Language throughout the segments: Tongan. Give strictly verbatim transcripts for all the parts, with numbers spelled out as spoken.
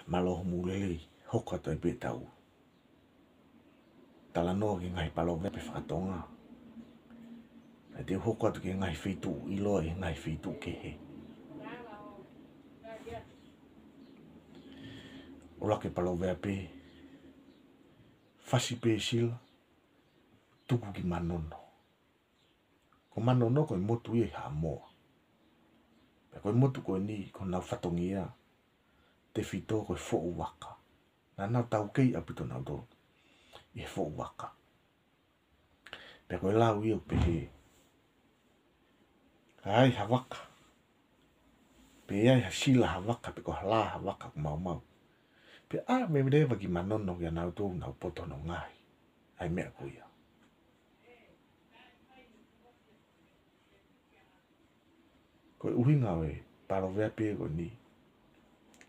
Mālō hoʻomou lelei, hoko atu ai pē ʻetau talanoa ki he ngaahi paloveape fakatonga. Pea te u hoko atu ki he ngaahi feituʻu ʻiloa ʻi he ngaahi feituʻu kehe. ʻUluaki paloveape, fasi pē sila, tuku ki Manono. Ko Manono ko e motu ia ʻi Haʻamoa. Pea ko e motu ko eni ko honau fatongia tefito ko e foʻu vaka. Naʻa nau taukei ʻaupito nautolu ʻi he foʻu vaka. Pea ko e lau ia ʻoku pehē, ka ai ha vaka, pe ʻi ai ha sila ha vaka, pe ko ha lā ha vaka ʻoku maumau, pea ʻave leva ki Manono kia nautolu, nau poto hono ngaohi ʻa e meʻa ko ia. Ko e ʻuhinga ʻo e paloveape ko eni,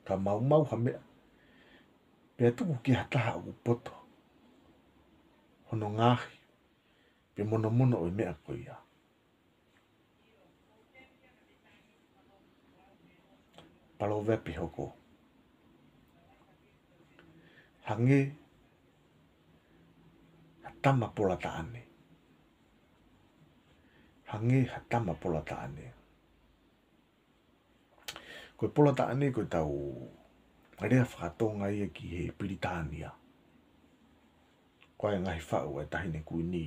ka maumau ha meʻa, pea tuku ki ha taha ʻoku poto hono ngaohi, pe monomono ʻo e meʻa ko ia. Paloveape hoko, hangē ha tama pola taʻane. Hangē ha tama pola taʻane. Ko e pola taʻane ko ʻetau lea fakatonga ia ki he Pilitānia. Ko e ngaahi faʻu ʻa e Taʻahine Kuini,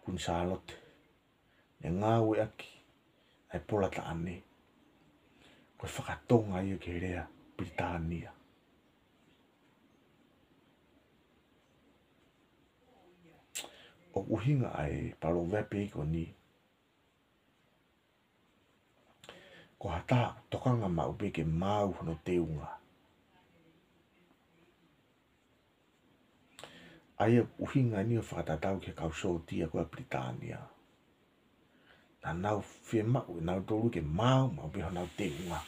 Kuini Sālote, ne ngāueʻaki ʻa e pola taʻane. Ko e fakatonga ia ki he lea Pilitānia. ʻOku ʻuhinga ʻa e paloveape ko eni, ko ha taha ʻoku tokanga maʻu pē ke maau hono teunga. ʻA ia ʻoku ʻuhinga eni ʻo fakatatau ki he kau sōtia ko ē ʻa Pilitānia. Naʻa nau fiemaʻu ʻe nautolu ke maau maʻu pē honau teunga.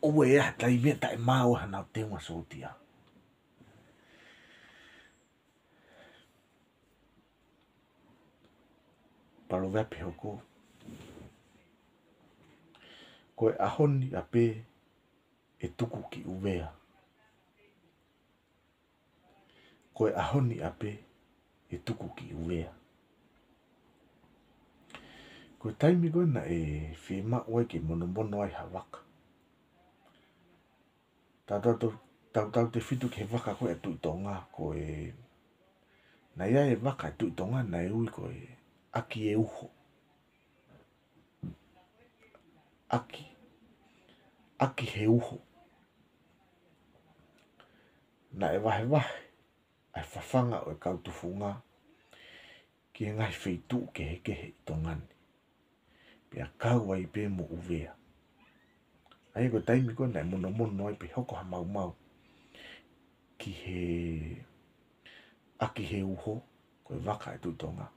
ʻOua ʻe ʻi ai ha taimi ʻe taʻemaau ai honau teunga sōtia. Paloveape hoko, ko e ʻaho ni ʻapē ʻe tuku ki ʻUvea. Ko e ʻaho ni ʻapē ʻe tuku ki ʻUvea. Ko e taimi ko ē naʻe fiemaʻu ai ke monomono ai ha vaka, tautautefito ki he vaka ko ē ʻa Tuʻi Tonga, ko e, naʻe ʻi ai e vaka ʻa Tuʻi Tonga naʻe ui ko e ʻAki e Uho. ʻAki, ʻAki he Uho. Naʻe vahevahe ʻa e fafanga ʻo e kau tufunga ki he ngaahi feituʻu kehekehe ʻi Tonga ni, pea kau ai pē mo ʻUvea. ʻA ia ko e taimi ko ē naʻe monomono ai pe hoko ha maumau ki he ʻAki he Uho, ko e vaka ʻa Tuʻi Tonga,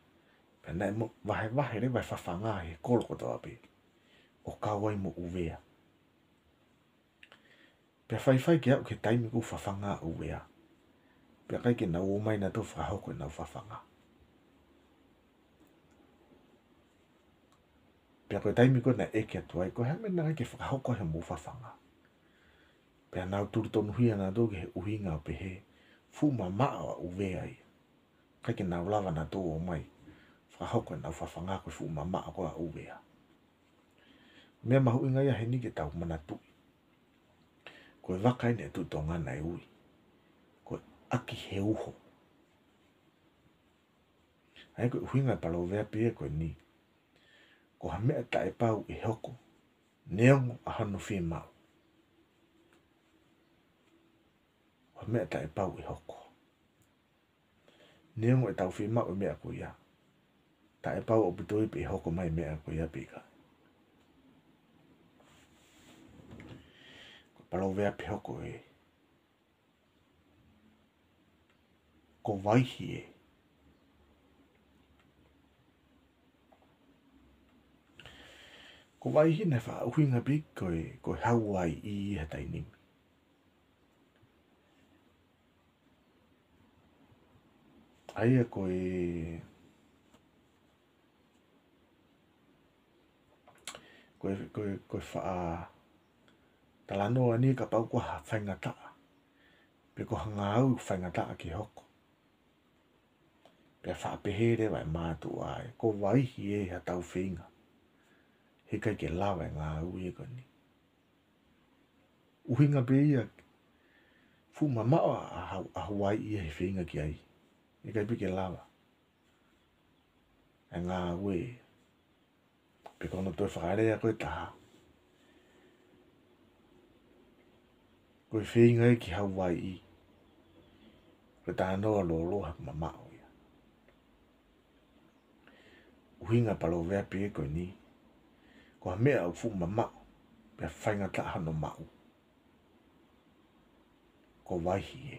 pea naʻe mo-, vahevahe leva e fafanga he kolo kotoa pē ʻo kau ai mo ʻUvea. Pea faifai ke aʻu ki he taimi kuo fafanga ʻa ʻUvea, pea ʻikai ke nau ō mai nautolu ʻo fakahoko ʻenau fafanga. Pea ko e taimi ko ē naʻe ʻeke atu ai, ko e hā e meʻa naʻe ʻikai ke fakahoko ai hoʻomou fafanga? Pea nau tuli tonuhia nautolu ki he ʻuhinga ʻo pehē, fuʻu mamaʻo ʻa ʻUvea ia. ʻIkai ke nau lava nautolu ʻo ō mai ʻo fakahoko ʻenau fafanga ko e fuʻu mamaʻo ko ē ʻa ʻUvea. Meʻa mahuʻinga ia heni ke tau manatuʻi, ko e vaka eni ʻa Tuʻi Tonga naʻe ui ko e ʻAki he Uho. ʻA ia ko e ʻuhinga e paloveape ko eni, ko ha meʻa taʻepau ʻe hoko neongo ʻa hono fiemaʻu. Ko ha meʻa taʻepau ʻe hoko neongo ʻetau fiemaʻu e meʻa ko ia. Taʻepau ʻaupito ia pe ʻe hoko mai e meʻa ko ia pe ʻikai. Ko e paloveape hoko ē, ko Vaihi ē. Ko Vaihi naʻe faʻa ʻuhinga pē ko e, ko e Hauaiʻi ʻi he taimi ni. ʻA ia ko e, ko e, ko e, ko e faʻa Talanoa ni kapau ko ha faingataʻa, pe ko ha ngāue faingataʻa ke hoko, pea faʻa pehē leva ʻe he mātuʻa ē, ko Vaihi ē ha tau feinga, heʻikai ke lava e ngāue ko eni. ʻUhinga pē ia, fuʻu mamaʻo ʻa, ʻa, ʻa Hauaiʻi ʻi he feinga ki ai, heʻikai pē ke lava e ngāue. Pe ko hono toe fakalea ko e taha, ko e feinga ia ki Hauaiʻi, ko e talanoa lōloa he mamaʻo ia. ʻUhinga paloveape ko eni, ko ha meʻa ʻoku fuʻu mamaʻo, pea faingataʻa hono maʻu, ko Vaihi ē.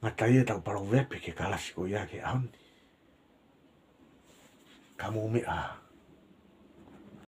Ngata ai ʻetau paloveape ki he kalasi ko ia ki he ʻaho ni. Ka mou meʻa,